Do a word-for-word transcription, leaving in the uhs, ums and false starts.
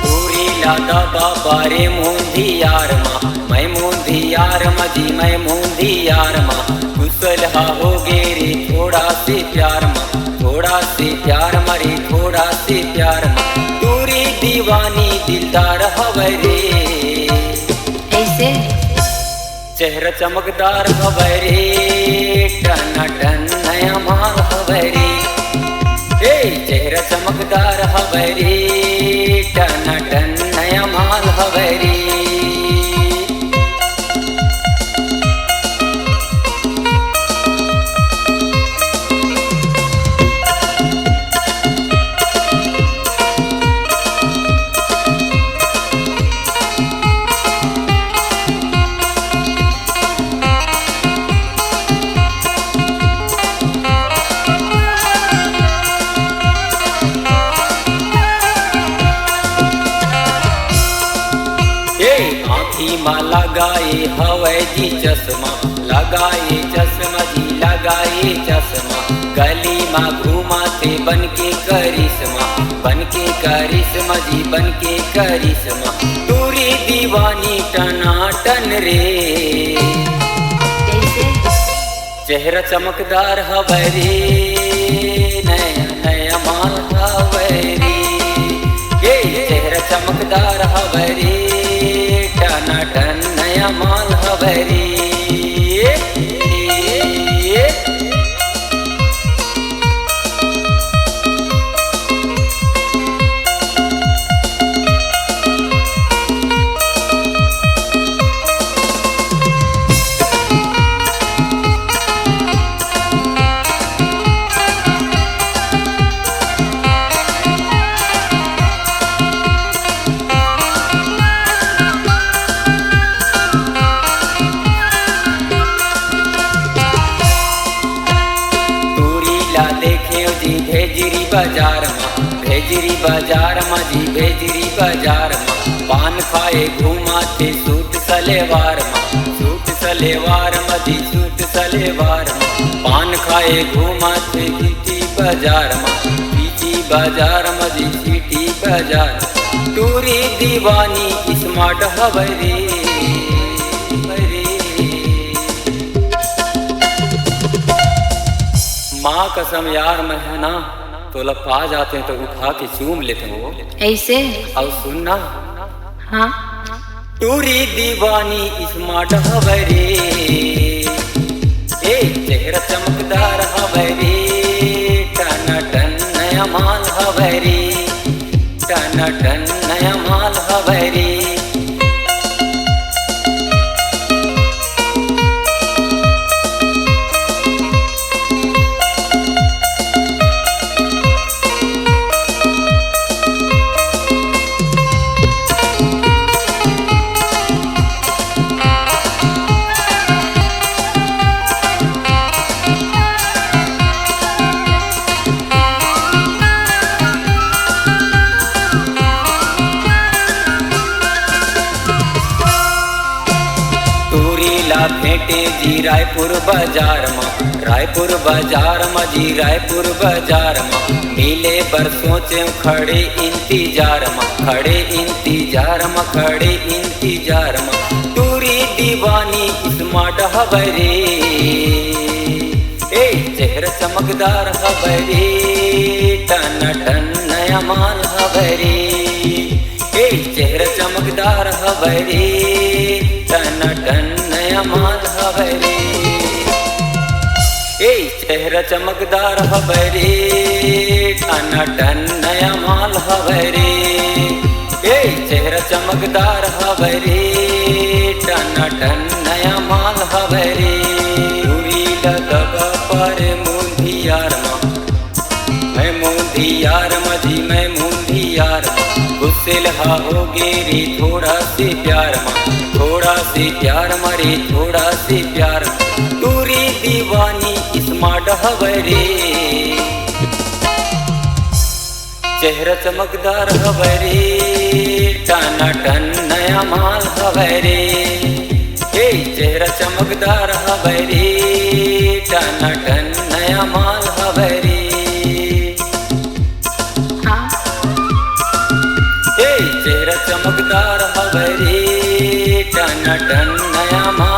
टूरी ला दबा पारे मुंधियार मा, मैं मुंधियार मा जी, मैं मुंधियार मा। कुसल हा हो गे रे थोड़ा से प्यार मा, थोड़ा से प्यार मा रे, थोड़ा से प्यार मा। टूरी दीवानी दिलदार हवय रे। ऐसे? चेहरा चमकदार हवय रे, टनाटन नया माल हवय रे। ए, चेहरा चमकदार हवय रे, टनाटन नया माल हवय रे। ए, आँखी मा लगाए हवय जी चश्मा, लगाए चश्मा जी, लगाए चश्मा। गली मा घूमाथे बन के करिश्मा, बन के करिश्मा जी, बन के करिश्मा। टूरी दीवानी टनाटन रे। कैसे? चेहरा चमकदार हवय रे, नया नया माल हवय रे। ए, चेहरा चमकदार हवय रे, टनाटन नया माल हवय रे। टूरी ला देखेंव जी भेजरी बाजार मा, भेजरी बाजार मा जी, भेजरी बाजार मा। पान खाए घूमाथे सूट सलेवार मा, सूट सलेवार मा जी, सूट सलेवार मा। पान खाए घूमाथे सिटी बाजार मा, सिटी बाजार मा जी, सिटी बाजार। टूरी दीवानी स्मार्ट हवय रे, रे। माँ कसम यार, मैं ह ना तोला पा जातेंव त उठा के चूम लेतेंव। ऐसे? अउ सुन ना। हाँ। टूरी दीवानी स्मार्ट हवय रे, ए चेहरा चमकदार हवय रे, टनाटन नया माल हवय रे, टनाटन नया माल हवय रे। टूरी ला भेंटे जी रायपुर बाजार मा, रायपुर बाजार मा जी, रायपुर बाजार मा। मिले बर सोचेंव खड़े इंतजार मा, खड़े इंतजार मा, खड़े इंतजार मा। टूरी दीवानी स्मार्ट हवय रे, ए चेहरा चमकदार हवय रे, टनाटन नया माल हवय रे। ए चेहरा चमकदार हवय रे, टनाटन नया माल हवय रे। ए चेहरा चमकदार हवय रे, टनाटन नया माल हवय रे। ए चेहरा चमकदार हवय रे, टनाटन नया माल हवय रे। टूरी ला दबा पारे मुंधियार मा, मैं मुंधियार मा जी, मैं मुंधियार मा। सेलहा हो गे रे थोड़ा से प्यार मा, थोड़ा से प्यार मा रे, थोड़ा से प्यार मा। टूरी दीवानी smart हवय रे, चेहरा चमकदार हवय रे, टनाटन नया माल हवय रे। हे, चेहरा चमकदार हवय रे, टनाटन नया माल हवय रे। हाँ। हे, चेहरा चमकदार हवय रे, टनाटन नया माल